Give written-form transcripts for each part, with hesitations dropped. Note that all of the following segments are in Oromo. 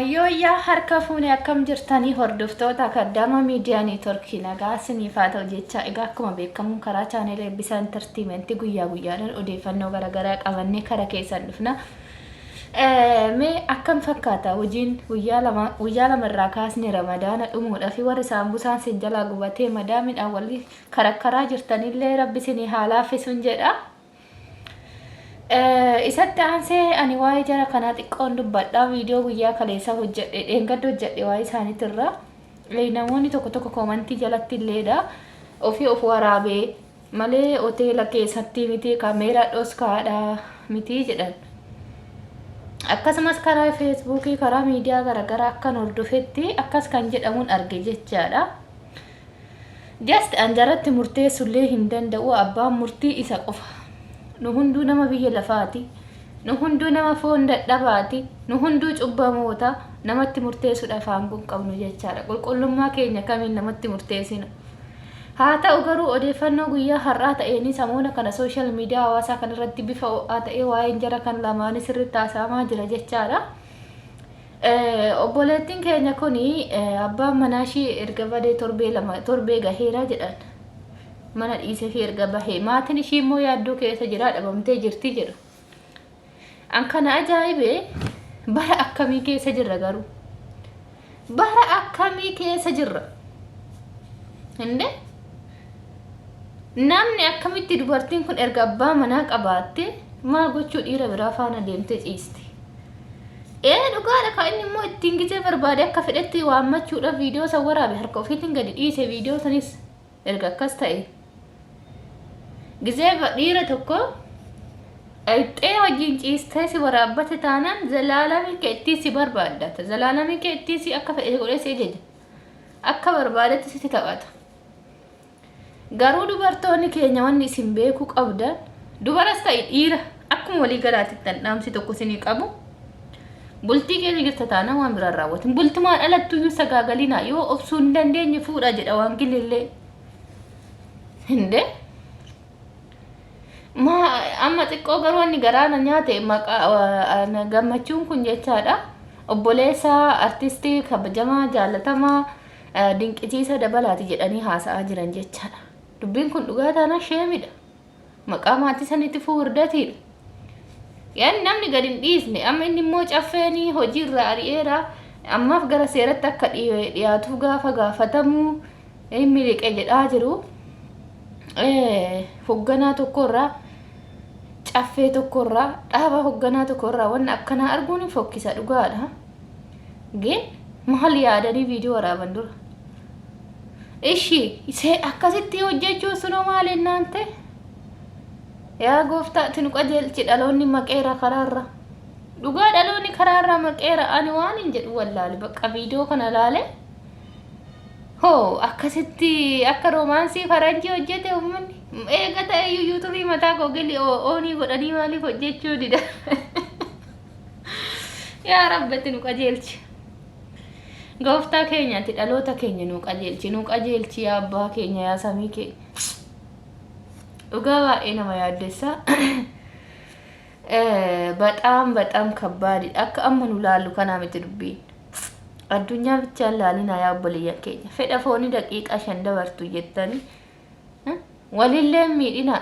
Yooyyaa harka fuune akkam jirtanii hordoftoota Kaddaama Miidiyaa Neetworkii nagaa isiniif haa ta'u jecha egaa akkuma beekamu karaa chaaneela Eebbisaa Intartiimentii guyyaa guyyaadhaan odeeffannoo garaagaraa qabannee kara keessan dhufna. Mee akkam fakkaata hojiin guyyaa lama guyyaa lama irraa kaasne ramadaana dhumuudhaaf warri saambusaan sin jalaa gubatee madaamidhaan walli karakkaraa jirtanillee rabbi isinii haa laaffisuun jedha. Isatti aansee ani waa'ee jara kanaa xiqqoon dubbadha. Viidiyoo guyyaa kaleessaa hojjedhe, dheengadda hojjedhe waa'ee isaaniitirra. Namoonni tokko tokko koomantii jalatti illeedha. Ofii of waraabee malee hoteela keessatti miti kaameeraa dhoskaadha miti jedhan. Akkasumas karaa feesbuukii karaa miidiyaa garaagaraa akkan hordofetti akkas kan jedhamuun arge jechaadha. Just an jaratti murteessullee hin danda'u abbaan murtii isa qofa. Nu hunduu nama biyya lafaati. Nu hunduu nama foon dadhabaati. Nu hunduu cubbamoota namatti murteessuudhaaf aangoo hin qabnu jechaadha. Qulqullummaa keenya kamiin namatti murteessina? Haa ta'u garuu odeeffannoo guyyaa har'aa ta'eenii samoona kana social media hawaasaa kanarratti bifa ho'aa ta'ee waa'een jara kan lamaanii sirriitti haasa'amaa jira jechaadha. Obboleettiin keenya kun abbaan manaa ishii erga badee torbee lama torbee gaheera jedhan. Mana dhiisee fi erga bahee maatiin ishii immoo yaaddoo keessa jira dhabamtee jirti jedhu. An kana ajaa'ibe bara akkamii keessa jirra garuu? Bara akkamii keessa jirra? Hinde? Namni akkamitti dubartiin kun erga abbaa manaa qabaatte maal gochuu dhiira biraa faana deemtee ciisti? Ee dhugaadha kan inni immoo ittiin gizee barbaade akka fedhetti waammachuudhaaf viidiyoo san waraabe harka ofiitiin gadi dhiise viidiyoo sanis erga akkas ta'e. Gizee dhiira tokko dhayxee wajjin ciistee si waraabbate taanaan zalaalamii kee ittiin si barbaaddata. Zalaalamii kee ittiin si akka fedhe godhee si ajaja. Akka barbaadetti sitti taphata. Garuu dubartoonni keenya wanni isin beekuu qabdan dubaras ta'e dhiira akkuma walii galaatitti an dhaamsi tokko isinii qabu bultii keessa jirta taanaan waan biraan raawwatin bultumaan alattuyyuu sagaagalinaa yoo obsuu hin dandeenye fuudha jedha waan gilillee hinde maa amma xiqqoo garuu wanni garaa na nyaate maqaa gammachuun kun jechaadha obboleessa artistii kabajamaa jaalatamaa Dinqisiisa Dabalaati jedhanii haasa'aa jiran jechaadha. Dubbiin kun dhugaa taanaan sheemidha. Maqaa maatii saniitifuu wurdatiidha. Yan namni gad hin dhiisne amma inni immoo caffeenii hojii irraa ari'eera ammaaf gara seeratti akka dhiyaatuuf gaafa gaafatamu hin miliqe jedhaa jiru. Hogganaa tokkorraa caffee tokkorraa dhaaba hogganaa tokkorraa wanna akkanaa arguun hin fokkisa dhugaadha. Gin maal yaadanii viidiyoo waraaban dura? Ishi see akkasitti hojjechuun sunoo maal ennaan ta'e? Yaa gooftaa ati nu qajeelchi dhaloonni maqeera karaarra. Dhugaa dhaloonni karaarra maqeera ani waan hin jedhu wallaale bakka viidiyoo kana laale. Hoo akkasitti akka roomaansii faranjii hojjete uummanni eega ta'e iyyuu yuutuubii mataa googilii oonii godhanii maaliif hojjechuu dida? Yaa Rabbi ati nu qajeelchi. Gooftaa keenya ati dhaloota keenya nu qajeelchi. Nu qajeelchi yaa abbaa keenya yaa samii keenya. Dhugaa baay'ee nama yaaddessa. Baxaam baxaam kabbaadidha. Akka amma nu laallu kanaa miti dubbiin. Addunyaa bichaan laalinaa yaa obboleeyyan keenya. Fedha foonii daqiiqaa 5 dabartu jettanii Walillee hin miidhinaa.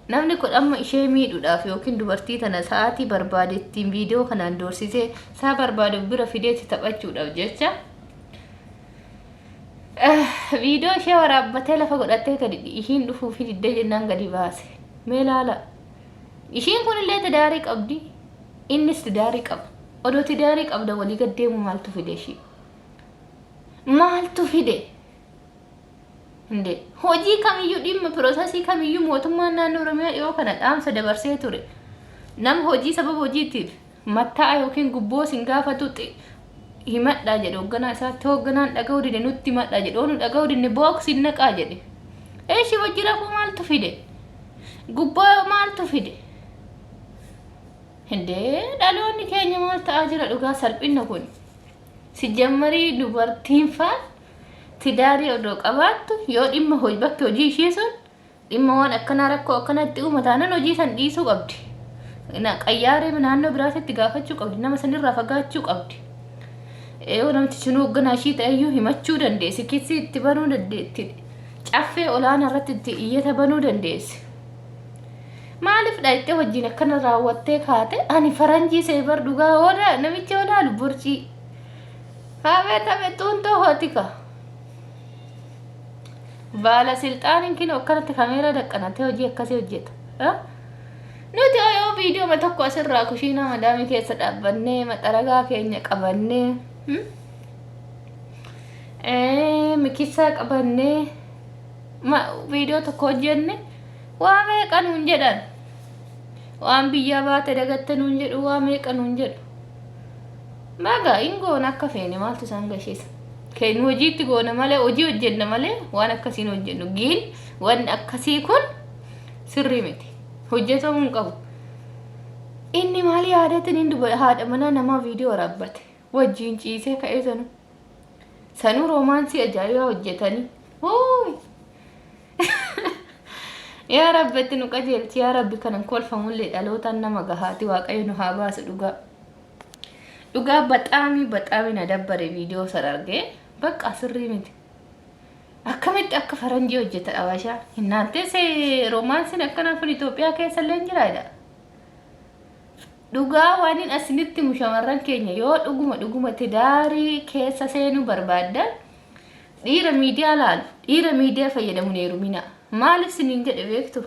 Namni kun amma ishee miidhuudhaaf yookiin dubartii tana sa'aatii barbaade ittiin viidiyoo kanaan doorsisee isaa barbaade of bira fidee itti taphachuudhaaf jecha viidiyoo ishee waraabbatee lafa godhattee gadi ishiin dhufuu fi diddee jennaan gadi baase. Mee laala. Ishiin kunillee tidaarii qabdi. Innis tidaarii qaba. Odoo tidaarii qabda walii gad deemu maaltu fide ishii? Maaltu fide? Hundee. Hojii kamiyyuu dhimma piroosasii kamiyyuu mootummaan naannoo Oromiyaa dhiyoo kana dhaamsa dabarsee ture. Nama hojii sababa hojiitiif matta'aa yookiin gubboo isin gaafatu himadhaa jedhe hoogganaa isaatti. Hoogganaan dhaga'uu dide nutti himadhaa jedhe. Onu dhaga'uu didne booksi hin naqaa jedhe. Eeshi wajji rafuu maaltu fide? Gubboo maaltu fide? Hindee dhaloonni keenya maal ta'aa jira dhugaa salphinna kun. Sijjammarii dubartiin faan Tidaarii odoo qabaattu yoo dhimma hoj bakki hojii ishii sun dhimma waan akkanaa rakkoo akkanaa itti uuma taanaan hojii san dhiisuu qabdi. Na qayyaaree naannoo biraatitti gaafachuu qabdi. Nama sanirraa fagaachuu qabdi. Yoo namtichi nu hoogganaa ishii ta'eyyuu himachuu dandeessi. Kisii itti banuu dandeetti. Caffee olaanaa irratti itti iyyata banuu dandeessi. Maaliif dhayxee wajjin akkana raawwattee kaate ani faranjii seebar dhugaa oola namichi olaalu borcii. Haabee tabe xuuntoo hootika. Baala silxaaniin kinoo akkanatti kameeraa daqqanatee hojii akkasii hojjeta. Nuti yoo viidiyoo tokko asirraa kushiinaa madaamii keessa dhaabbannee maxaragaa keenya qabannee mikisaa qabannee viidiyoo tokko hojjenne waa meeqa nuun jedhan. Waan biyyaa baate dagatte nuun jedhu waa meeqa nuun jedhu. Baga hin goona akka feene maaltu isaan gasheessa. Keenya hojiitti goona malee hojii hojjenna malee waan akkasii hin hojjennu. Giin wanni akkasii kun sirrii miti. Hojjetamuu hin qabu. Inni maal yaadatin inni haadha manaa namaa viidiyoo waraabbate. Wajjin ciisee ka'ee sanuu. Sanuu roomaansii ajaa'ibaa hojjetanii. Hooyi! Yaa Rabbi itti nu qajeelchi yaa Rabbi kanan kolfamullee dhalootaan nama gahaati Waaqayyo nu haa baasu dhugaa. Dhugaa baxaamii baxaamii na dabbare viidiyoo san argee bakka sirrii miti. Akkamitti akka faranjii hojjeta Habashaa? Hinnaantee roomaansiin akkanaa kun Itoophiyaa keessa illee hin jiraadha. Dhugaa waanin asinitti himu shamarran keenya yoo dhuguma dhuguma tidaarii keessa seenuu barbaaddan dhiira miidiyaa laalu dhiira miidiyaa fayyadamu hin heeruminaa. Maaliif siniin jedhe beektu?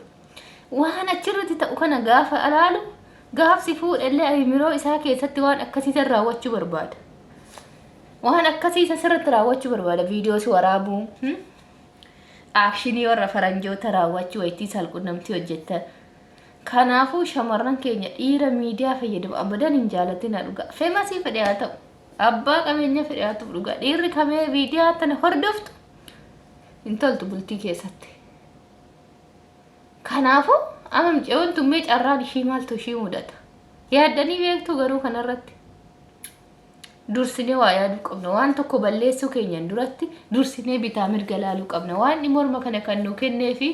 Waan achirratti ta'u kana gaafa laalu gaafsi fuudhellee ayimiroo isaa keessatti waan akkasii san raawwachuu barbaada. Waan akkasii isa sirriitti raawwachuu barbaada. Viidiyoo si waraabuu, aakshinii warra faranjoota raawwachuu wayittii salqunnamtii hojjettan. Kanaafuu shamarran keenya dhiira miidiyaa fayyadamu abadan hin jaalatina dhugaa. Femasii fedhe haa ta'u. Abbaa qabeenya fedhe haa ta'u dhugaa. Dhiirri kamee miidiyaa tana hordoftu hin toltu bultii keessatti. Kanaafuu amma mucayyoon tun mee carraan ishii maaltu ishii mudata? Yaaddanii beektuu garuu kanarratti? Dursinee waa yaaduu qabna. Waan tokko balleessuu keenyan duratti dursinee bitaa mirga laaluu qabna. Waan morma kana kan nu kennee fi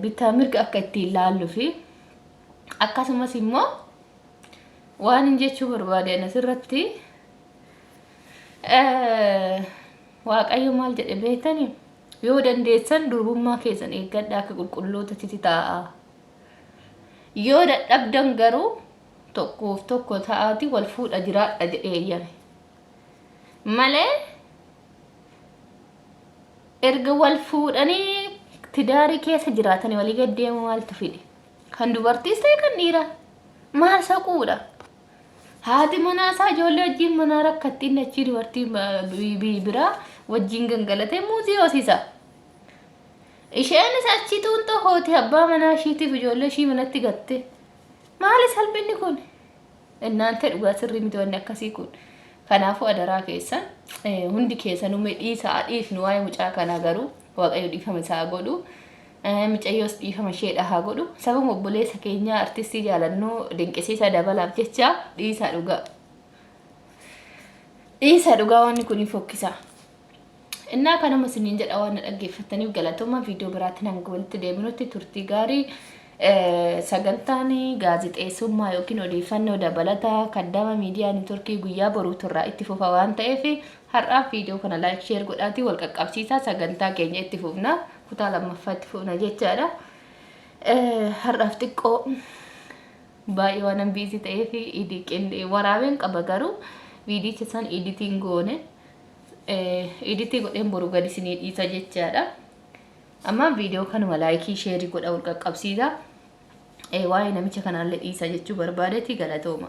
bitaa mirga akka ittiin laalluu fi akkasumas immoo waan hin jechuu barbaade asirratti Waaqayyo maal jedhe beektanii? Yoo dandeessan durbummaa keessan eeggadhaa akka qulqullootatti taa'aa. Yoo dadhabdan garuu tokkoof tokko ta'aati wal fuudha jiraadha jedhee eeyyame. Malee erga wal fuudhanii tidaarii keessa jiraatanii walii gad deemuu maaltu fide? Kan dubartiis ta'e kan dhiiraa. Maal saquudha? Haati manaa isaa ijoollee wajjin manaa rakkatti inni achii dubartii biraa wajjin gangalatee muuzii hoosisa. Isheenis achi xuunxoo hooti abbaa manaa ishiitiif ijoollee ishii manatti gatte. Maali salphinni kun? Innaante dhugaa sirrii miti wanni akkasii kun. Kanaafuu adaraa keessan hundi keessanuu mee dhiisaa dhiifnu waa'ee mucaa kanaa garuu Waaqayyo dhiifama isaa godhu. Micayyoos dhiifama isheedha haa godhu. Sababa obboleessa keenyaa artistii jaalannu dinqisiisa dabalaaf jecha dhiisaa dhugaa. Dhiisaa dhugaa wanni kun hin fokkisaa. Innaa kanuma isiniin jedha waan na dhaggeeffattaniif galatooma viidiyoo biraatiin hanga walitti deebinutti turtii gaarii sagantaan gaazexeessummaa yookiin odeeffannoo dabalataa kaddama miidiyaa niitworkii guyyaa boruutu irraa itti fufa waan ta'eef har'aaf viidiyoo kana like share godhaatii wal qaqqabsiisaa sagantaa keenya itti fufna kutaa lammaffaa itti fufna jechaadha. Har'aaf xiqqoo baay'ee waan busy ta'eef waraabeen qaba garuu viidiyicha san editiin goone editii godheen boru gadi isinii dhiisa jechaadha. Amma viidiyoo kanuma like share godha wal qaqqabsiisa. Waa'ee namicha kanaallee dhiisa jechuu barbaadeeti galatooma.